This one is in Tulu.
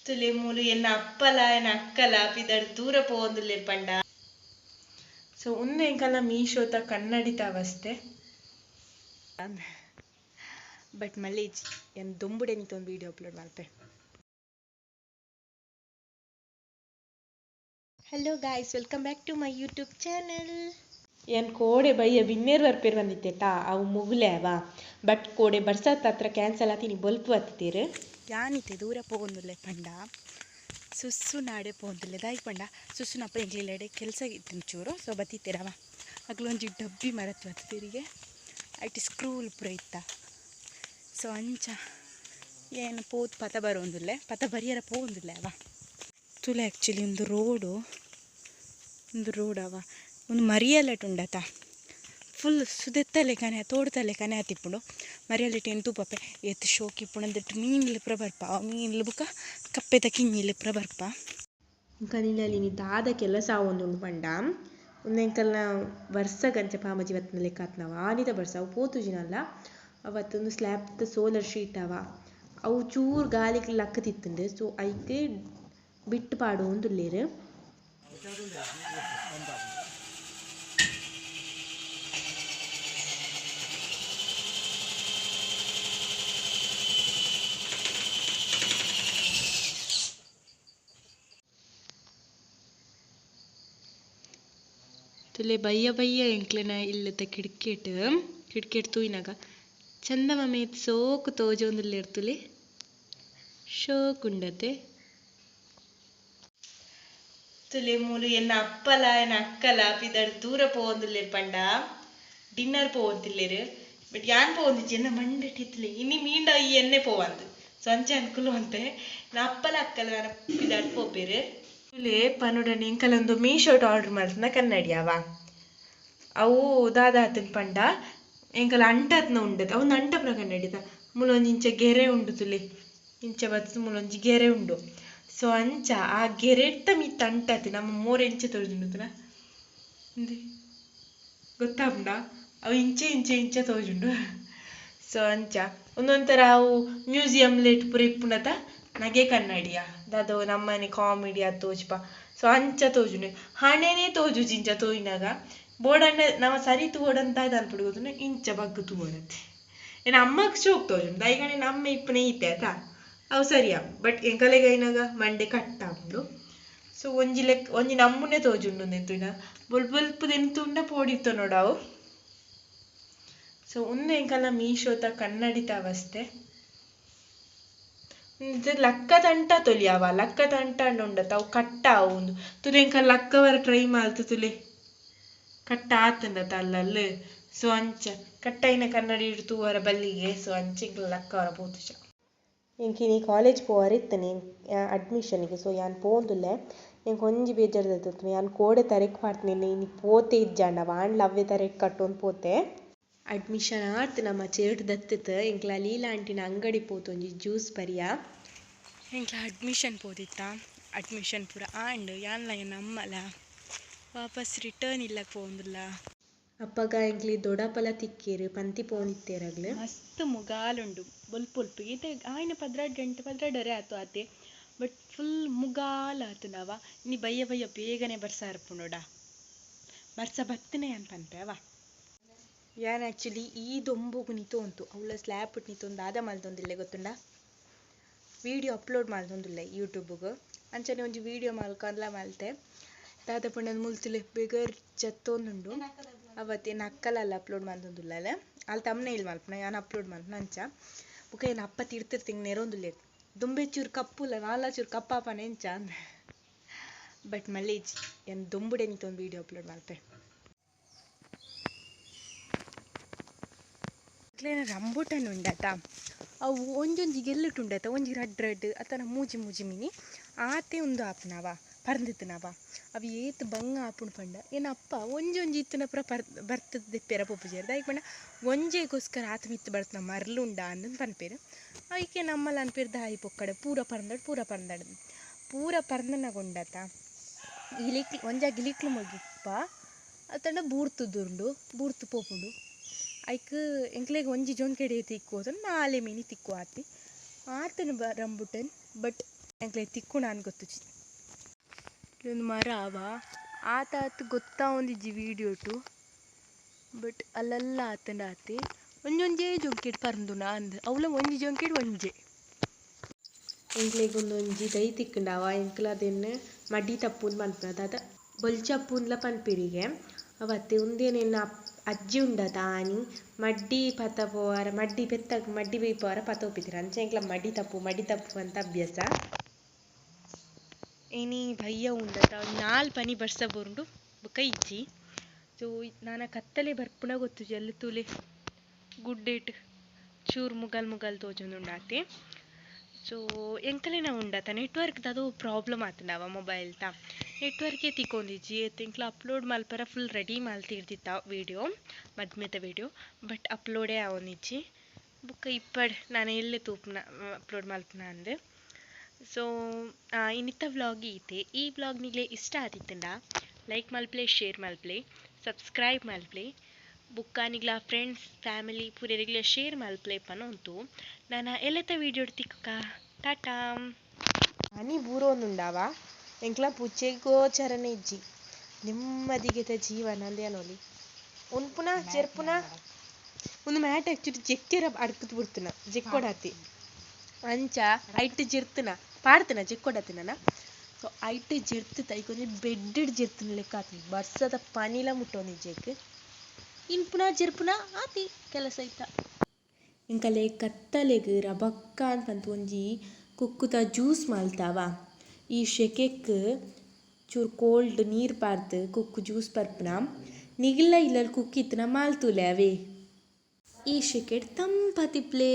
ತುಲೆ ಮೂಲು ಎನ್ನ ಅಪ್ಪಲ ಎನ್ನ ಅಕ್ಕಲ ಪಿದಡ್ ದೂರ ಪೋವೊಂದುಲ್ಲೆರ್ ಪಂಡ. ಸೊ ಉಂದು ಎಂಕಲ್ನ ಮೀಶೋತ ಕನ್ನಡಿತ ಅವಸ್ಥೆ. ಬಟ್ ಮಲ್ಲೇಜ್ ಎನ್ ದೊಂಬುಡೆ ನಿತೊಂದು ವಿಡಿಯೋ ಅಪ್ಲೋಡ್ ಮಲ್ಪೆ. Hello guys, welcome back to my YouTube channel. ಏನ್ ಕೋಡೆ ಬಯ್ಯ ಬಿನ್ನೇರ್ ಬರ್ಪೇರ್ ಬಂದಿತ್ತೆಟಾ ಅವು ಮುಗುಲೆ ಅವ. ಬಟ್ ಕೋಡೆ ಬರ್ಸತ್ ಹತ್ರ ಕ್ಯಾನ್ಸಲ್ ಆತೀನಿ ಬೊಲ್ಪು ಹತ್ತಿತೀರು. ಯಾನಿತೆ ದೂರ ಪೋವೊಂದುಲ್ಲೆ ಪಂಡ ಸುಸ್ಸು ನಾಡೆ ಪೋವೊಂದುಲ್ಲೆ ದಾಯಿ ಪಂಡ ಸುಸ್ಸುನಪ್ಪ ಎಂಕ್ಲಿಲ್ಲೆಡೆ ಕೆಲಸ ಇತ್ತಿನ ಚೂರು ಸೊ ಬತ್ತಿತ್ತೆರವ ಅಗ್ಲೊಂಜಿ ಡಬ್ಬಿ ಮರತ್ ಬತ್ತಿರಿಗೆ ಐಟ್ ಸ್ಕ್ರೂಲ್ ಪೂರ ಇತ್ತ ಸೊ ಅಂಚ ಏನು ಪೋತ್ ಪತ ಬರೋಂದುಲ್ಲೆ ಪತ ಬರಿಯರ ಪೋವೊಂದುಲ್ಲೆ ಅವ ತುಲೆ ಆ್ಯಕ್ಚುಲಿ ಒಂದು ರೋಡು ಒಂದು ರೋಡ್ ಅವ ಒಂದು ಮರಿಯಲಟ್ ಉಂಡತ ಫುಲ್ ಸುದೆತ್ತಲೆ ಕನೆ ತೋಡ್ತಲೆ ಕನೆ ಆತಿಪ್ಪುಂಡು ಮರಿಯಲೆಟ್ ಏನು ತೂಪಪ್ಪೆ ಏತ್ ಶೋಕಿ ಇಪ್ಪುಂಡು ಮೀನ್ಲು ಪೂರ ಬರ್ಪ ಮೀನ್ಲು ಬುಕ್ಕ ಕಪ್ಪೆದ ಕಿನ್ನಿಲು ಪೂರ ಬರ್ಪ. ಎಂಕಲಿನಲ್ಲಿ ದಾದ ಕೆಲಸ ಆವೊಂದುಂಡು ಪಂಡ ಉಂದು ಎಂಕಲ್ನ ವರ್ಸ ಗಂಚ ಪಾಮಜಿ ಬತ್ತಿನ ಲೆಕ್ಕ ಆತ್ನವ ಆನಿದ ಬರ್ಸ ಅವು ಪೋತುಜಿನಲ್ಲ ಅವತ್ತೊಂದು ಸ್ಲ್ಯಾಬ್ದ ಸೋಲರ್ ಶೀಟ್ ಅವ ಅವು ಚೂರು ಗಾಲಿಗ್ ಲಕ್ಕದಿತ್ತುಂಡು ಸೊ ಐಕ್ ಬಿಟ್ಟು ಪಾಡೊಂದುಲ್ಲೆರ್. ತುಲೆ ಬಯ್ಯ ಬಯ್ಯ ಎಂಕ್ಲೆನ ಇಲ್ಲದ ಕಿಟಕಿಟ್ ಕಿಟಕಿಟ್ ತೂಯಿನಾಗ ಚಂದಮಾಮೆ ಸೋಕು ತೋಜೊಂದುಲ್ಲೆರ್ ತುಲೆ ಶೋಕುಂಡತೆ. ತುಲೆ ಮೂಲು ಎನ್ನ ಅಪ್ಪಲ ಎನ್ನ ಅಕ್ಕಲ ಪಿದಡ್ ದೂರ ಪೋವೊಂದುಲ್ಲೆರ್ ಪಂಡ ಡಿನ್ನರ್ ಪೋವೊಂದಿಲ್ಲೆರ್ ಬಟ್ ಯಾನ್ ಪೋವೊಂದಿಜ್ಜಿ ಎನ್ನ ಮಂಡೆ ಇತ್ತಲೆ ಇನಿ ಮೀಂಡ ಈ ಎಣ್ಣೆ ಪೋವಂದು ಸೊ ಅಂಚೆ ಅನ್ಕುಲು ಅಂತೆ ನಾ ಅಪ್ಪಲ ಅಕ್ಕಲ ನನ ಪಿದಡ್ ಪೋಪೆರ್. ತುಲೆ ಪನೊಡನೆ ಎಂಕಲೊಂದು ಮೀಶೋಟ್ ಆರ್ಡರ್ ಮಲ್ತಿನ ಕನ್ನಡಿ ಅವ ಅವು ದಾದ ಆತನ್ ಪಂಡ ಎಂಕಲ ಅಂಟತ್ನ ಉಂಡತ್ ಅವು ಅಂಟಪುನ ಕನ್ನಡಿದ ಮೂಲೊಂಜಿ ಇಂಚ ಗೆರೆ ಉಂಡು ತುಲೆ ಇಂಚ ಬತ್ತ್ ಮೂಲೊಂಜಿ ಗೆರೆ ಉಂಡು ಸೊ ಅಂಚ ಆ ಗೆರೆತ್ತ ಮಿತ್ತ್ ಅಂಟತ್ ನಮ್ಮ ಮೋರೆ ಇಂಚ ತೋಜುಂಡು ಇಂದೆ ಗೊತ್ತಾಪುಂಡ ಅವು ಇಂಚೆ ಇಂಚೆ ಇಂಚ ತೋಜುಂಡು ಸೊ ಅಂಚ ಒಂದೊಂಥರ ಅವು ಮ್ಯೂಸಿಯಂ ಲೇಟ್ ಪೂರ ಇಪ್ಪುನತ ನಗೆ ಕನ್ನಡಿಯ ದಾದೋ ನಮ್ಮನೆ ಕಾಮಿಡಿ ಆದ್ ತೋಜ್ಪ ಸೊ ಅಂಚ ತೋಜುಂಡು ಹಣೆನೇ ತೋಜುಜಿ ಇಂಚ ತೋಯಿನಾಗ ಬೋಡಂಡ ನಮ ಸರಿ ತೂವೊಡಂತ ಅನ್ಪುಡು ಗೊತ್ತುಂಡ ಇಂಚ ಬಗ್ಗು ತೂವೊಡತ್ತೆ ಏನ ಅಮ್ಮಗ್ ಶೋಕ್ ತೋಜುಂಡು ದಾಯಿಗಣೆ ನಮ್ಮ ಇಪ್ಪುನೆ ಈತೆ ಆತಾ ಅವು ಸರಿಯಾ ಬಟ್ ಎಂಕಲೆಗ್ ಐನಾಗ ಮಂಡೆ ಕಟ್ ಆಪುಂಡು ಸೊ ಒಂಜಿ ಲೆಕ್ಕ ಒಂಜಿ ನಮ್ಮನೆ ತೋಜುಂಡು ಉಂದೆನ್ ತೂಯಿನ ಬೊಲ್ಪು ಬೊಲ್ಪುದೆನ್ ತೂಂಡ ಪೋಡಿತ್ತ ನೋಡು ಅವು. ಸೊ ಉಂದು ಎಂಕಲ್ನ ಮೀಶೋತ ಕನ್ನಡಿತ ಅವಸ್ಥೆ. ಉಂದು ಲಕ್ಕ ತಂಟ ತೊಲಿಯವ ಲಕ್ಕ ತಂಟ ಉಂಡತ ಅವು ಕಟ್ಟ ಅವು ಉಂದು ತುಲೆ ಎಂಕಲ್ ಲಕ್ಕವರ ಟ್ರೈ ಮಲ್ತ್ ತುಲೆ ಕಟ್ಟ ಆತುಂಡತ ಅಲ್ಲಲ್ ಸೊ ಅಂಚ ಕಟ್ಟಾಯಿನ ಕನ್ನಡಿ ತೂವರ ಬಲ್ಲಿಗೆ ಸೊ ಅಂಚ ಎಂಕಲ್ ಲಕ್ಕವರ ಪೋತುಜ. ಎಂಕ್ ಇನಿ ಕಾಲೇಜ್ ಪೋವರೆ ಇತ್ತನೆ ಅಡ್ಮಿಷನ್ಗೆ ಸೊ ಯಾನ್ ಪೋವೊಂದುಲ್ಲೆ ಎಂಕ್ ಒಂಜಿ ಬೇಜಾರ್ ದಾದ ಯಾನ್ ಕೋಡೆ ತರೆಕ್ ಪಾಡ್ದಿನಿ ಇನಿ ಪೋತೆ ಇಜ್ಜಾಂಡ ಆಂಡ್ಲ ಅವ್ವೆ ತರೆಕ್ ಕಟ್ಟೊಂದು ಪೋತೆ. ಅಡ್ಮಿಷನ್ ಆತ್ ನಮ್ಮ ಚೇರ್ಡ್ ದತ್ತುತ್ ಎಂಕ್ಲ ಲೀಲಾ ಆಂಟಿನ ಅಂಗಡಿ ಪೋತೊಂಜಿ ಜ್ಯೂಸ್ ಪರಿಯ. ಎಂಕ್ಲ ಅಡ್ಮಿಷನ್ ಪೋದಿತ್ತ ಅಡ್ಮಿಷನ್ ಪೂರ ಆಂಡ್ ಯಾನ್ಲ ಎನ್ನ ಅಮ್ಮಲ ವಾಪಸ್ ರಿಟರ್ನ್ ಇಲ್ಲಗ್ ಪೋವೊಂದುಲ್ಲ. ಅಪ್ಪಗ ಎಂಕ್ಲೆ ದೊಡಪಲ ತಿಕ್ಕೇರ್ ಪಂತಿ ಪೋವೊಂದಿತ್ತೆರ್ ಅಗ್ಲ್. ಮಸ್ತ್ ಮುಗಾಲುಂಡು ಬೊಲ್ಪು ಬೊಲ್ಪು ಈತೆ ಆಯಿನ 12 ಗಂಟೆ 12:30 ಆತು ಆತೆ ಬಟ್ ಫುಲ್ ಮುಗಾಲ್ ಆತುಂಡವ ಇನಿ ಬಯ್ಯ ಬಯ್ಯ ಬೇಗನೆ ಬರ್ಸ ಬರ್ಪುಂಡೋಡ ಬರ್ಸ ಬತ್ತನೆ ಯಾನ್ ಪನ್ಪೆ ಅವ. ಯಾನ್ ಆ್ಯಕ್ಚುಲಿ ಈ ದೊಂಬುಗು ನಿತೊಂತು ಅವ್ಲ ಸ್ಲ್ಯಾಪ್ ನಿತೊಂದು ದಾದ ಮಲ್ತೊಂದಿಲ್ಲೆ ಗೊತ್ತುಂಡ ವೀಡಿಯೋ ಅಪ್ಲೋಡ್ ಮಲ್ತೊಂದುಲ್ಲೆ ಯೂಟ್ಯೂಬ್ಗ್ ಅಂಚನೆ ಒಂಜಿ ವೀಡಿಯೋ ಮಲ್ಕೊಂಡ್ಲ ಮಲ್ತೆ ದಾದ ಪಂಡ ಮುಲ್ತುಲೆ ಬೇಗರ್ ಜತ್ತೊಂದುಂಡು ಅವತ್ತು ಎನ್ನ ಅಕ್ಕಲಲ್ಲ ಅಪ್ಲೋಡ್ ಮಲ್ತೊಂದುಲ್ಲಲೆ ಅಲ್ ತಮ್ನೇಲ್ ಮಲ್ಪುನ ಯಾನ್ ಅಪ್ಲೋಡ್ ಮಲ್ಪುನ ಅಂಚ ಬೊಕ ಎನ್ನ ಅಪ್ಪ ತಿರ್ತಿರ್ತಿಂಗ್ ನೆರೊಂದುಲ್ಲೆರ್ ದುಂಬೆ ಚೂರು ಕಪ್ಪುಲ್ಲ ನಾಲ ಚೂರು ಕಪ್ಪಾಪನೆ ಎಂಚ ಅಂದ್ ಬಟ್ ಮಲ್ಲೇಜ್ ಯಾನ್ ದೊಂಬುಡೆ ನಿತೊಂದು ವೀಡಿಯೋ ಅಪ್ಲೋಡ್ ಮಲ್ಪೆ. ಎಂಕ್ಲೆನ ರಂಬುಟನ್ ಉಂಡತ ಅವು ಒಂಜೊಂಜಿ ಗೆಲ್ಲುಟು ಉಂಡತ ಒಂಜಿ ರಡ್ಡ್ ರಡ್ಡ್ ಅತ್ತನ ಮೂಜಿ ಮೂಜಿ ಮಿನಿ ಆತೆ ಉಂದು ಆಪುನವ ಪರ್ಂದಿತ್ತನವ ಅವು ಏತ್ ಬಂಗ ಆಪುಂಡು ಪಂಡ ಎನ್ನ ಅಪ್ಪ ಒಂಜೊಂಜಿ ಇತ್ತುನ ಪೂರ ಪರ್ ಬರ್ತದ ದೆಪ್ಪೆರ ಪೋಪುಜೆರ್ ದಾಯೆಗ್ ಪಂಡ ಒಂಜೆಗೋಸ್ಕರ ಆತ್ ಮಿತ್ತ್ ಬರ್ತನ ಮರ್ಲ್ ಉಂಡಾ ಅಂದ್ ಪನ್ಪೆರ್ ಐಕೆ ನಮ್ಮಲ ಅನ್ಪೆರ್ ದಾಯಿ ಪೊಕ್ಕಡೆ ಪೂರ ಪರ್ಂದಡ್ ಪೂರ ಪರ್ಂದಡ್ ಪೂರ ಪರ್ಂದನಗ ಉಂಡತ ಇಲಿಕ್ಲು ಒಂಜ ಗಿಲಿಕ್ಲು ಮುಗಿಪ್ಪ ಅತ್ತಂಡ ಬೂರ್ತುದುಂಡು ಬೂರ್ತು ಪೋಪುಂಡು ಐಕ್ ಎಂಕ್ಲೆಗ್ ಒಂಜಿ ಜೊಂಕೆಡೆ ತಿಕ್ಕುವ ನಾಲೆ ಮಿನಿ ತಿಕ್ಕುವ ಆತೆ ಆತನ ರಂಬುಟನ್ ಬಟ್. ಎಂಕ್ಲೆ ತಿಕ್ಕುಂಡಾಂದ್ ಗೊತ್ತುಜಿ. ಒಂದು ಮರ ಅವ ಆತ ಆತ್ ಗೊತ್ತಾವೊಂದಿಜ್ಜಿ ವೀಡಿಯೋಟು ಬಟ್ ಅಲ್ಲಲ್ಲ ಆತಂಡ ಆತೆ ಒಂಜೊಂಜೇ ಜೊಂಕೆಡ್ ಪರ್ಂದುನ ಅಂದ್ ಅವ್ಲ ಒಂಜಿ ಜೊಂಕೆಡ್ ಒಂಜೆ. ಎಂಕ್ಲೆಗ್ ಉಂದೊಂಜಿ ದೈ ತಿಕ್ಕುಂಡ ಅವ ಎಂಕ್ಲ ಅದೆನ್ ಮಡಿ ತಪ್ಪುಂದು ಪನ್ಪುನ ದಾದ ಬೊಲ್ಚಪ್ಪುಂದ್ಲ ಪನ್ಪೆರಿಗೆ ಅವತ್ತೆ ಉಂದೆನ್ ಎನ್ನ ಅಜ್ಜಿ ಉಂಡತ ಆನಿ ಮಡ್ಡಿ ಪತ ಪೋವರ ಮಡ್ಡಿ ಪೆತ್ತಗ್ ಮಡ್ಡಿ ಬೆಯ್ಪವರ ಪತೋಪಿತ್ತೆರ್ ಅಂಚ ಎಂಕ್ಲ ಮಡಿ ತಪ್ಪು ಮಡಿ ತಪ್ಪು ಅಂತ ಅಭ್ಯಾಸ. ಇನಿ ಬಯ್ಯ ಉಂಡತ ನಾಲ್ ಪನಿ ಬರ್ಸ ಬರುಂಡು ಬೊಕ ಇಜ್ಜಿ. ಸೊ ನಾನ ಕತ್ತಲೆ ಬರ್ಪುನ ಗೊತ್ತುಜಿ ಅಲ್ಲ್ ತೂಲೆ ಗುಡ್ಡೆಟ್ ಚೂರು ಮುಗಲ್ ಮುಗಲ್ ತೋಜೊಂದುಂಡಾತೆ. ಸೊ ಎಂಕಲೆನ ಉಂಡತ ನೆಟ್ವರ್ಕ್ ದಾದೋ ಪ್ರಾಬ್ಲಮ್ ಆತುಂಡವ ಮೊಬೈಲ್ ತ ನೆಟ್ವರ್ಕೇ ತಿಕ್ಕೊಂದಿಜ್ಜಿ ಏತ್ ಎಂಕ್ಲ ಅಪ್ಲೋಡ್ ಮಲ್ಪರ ಫುಲ್ ರೆಡಿ ಮಲ್ತಿರ್ದಿತ್ತ ವೀಡಿಯೋ ಮದ್ಮೆದ ವೀಡಿಯೋ ಬಟ್ ಅಪ್ಲೋಡೇ ಆವೊಂದಿಜ್ಜಿ. ಬೊಕ್ಕ ಇಪ್ಪಡ್ ನಾನ ಎಲ್ಲೆ ತೂಪುನ ಅಪ್ಲೋಡ್ ಮಲ್ಪುನ ಅಂದ್. ಸೊ ಇನ್ನಿತ್ತ ವ್ಲಾಗ್ ಈತೆ. ಈ ವ್ಲಾಗ್ ನಿಗ್ಲೆ ಇಷ್ಟ ಆದಿತ್ತುಂಡ ಲೈಕ್ ಮಲ್ಪಲೆ, ಶೇರ್ ಮಲ್ಪಲೆ, ಸಬ್ಸ್ಕ್ರೈಬ್ ಮಲ್ಪಲೆ, ಬೊಕ್ಕ ನಿಗ್ಲ ಫ್ರೆಂಡ್ಸ್ ಫ್ಯಾಮಿಲಿ ಪೂರೆರೆಗ್ಲ ಶೇರ್ ಮಲ್ಪಲೆ ಪನೊಂತು. ನಾನ ಎಲ್ಲೆತ ವೀಡಿಯೋಡ್ ತಿಕ್ಕುಕ. ಟಾಟಾ. ಪನಿ ಬೂರೊಂದುಂಡವ ಎಂಕ್ಲ ಪುಚೆ ಗೋಚರನೆ ಇಜ್ಜಿ ನೆಮ್ಮದಿಗೆತ ಜೀವನ ಅಂದ್ ಎನ್ನೊಲಿ ಉನ್ಪುನ ಜೆರ್ಪುನ ಉಂದು ಮ್ಯಾಟ್ ಆಕ್ಚುಲಿ ಜೆಕ್ಕೆರ ಅಡ್ಕುದು ಬುಡ್ತುನ ಜೆಕ್ಕೊಡಾತೆ ಅಂಚ ಐಟ್ ಜೆರ್ತುನ ಪಾಡ್ತುನ ಜೆಕ್ಕೊಡಾತಿನ. ಸೊ ಐಟ್ ಜೆರ್ತ್ ಐಕೊಂಜಿ ಬೆಡ್ ಜೆರ್ತುನ ಲೆಕ್ಕ ಆತುಂಡು ಬರ್ಸದ ಪನಿಲ ಮುಟ್ಟೊಂದಿಜ್ಜಿ ಐಕ್ ಇನ್ಪುನ ಜೆರ್ಪುನ ಆತಿ ಕೆಲಸ ಐತ. ಎಂಕಲೆ ಕತ್ತಲೆಗ್ ರಬಕ್ಕ ಪಂದ್ ಒಂಜಿ ಕುಕ್ಕುದ ಜ್ಯೂಸ್ ಮಲ್ತಾವ. ಈ ಶೆಕೆಕ್ ಚೂರು ಕೋಲ್ಡ್ ನೀರ್ ಪಾಡ್ದ್ ಕುಕ್ಕು ಜ್ಯೂಸ್ ಪರ್ಪುನ ನಿಗ್ಲ್ನ ಇಲ್ಲಲ್ ಕುಕ್ಕು ಇತ್ತುಂಡ ಮಾಲ್ ತೂಲೆ ಅವೇ. ಈ ಶೆಕೆಟ್ ತಂಪಾತಿಪ್ಲೆ.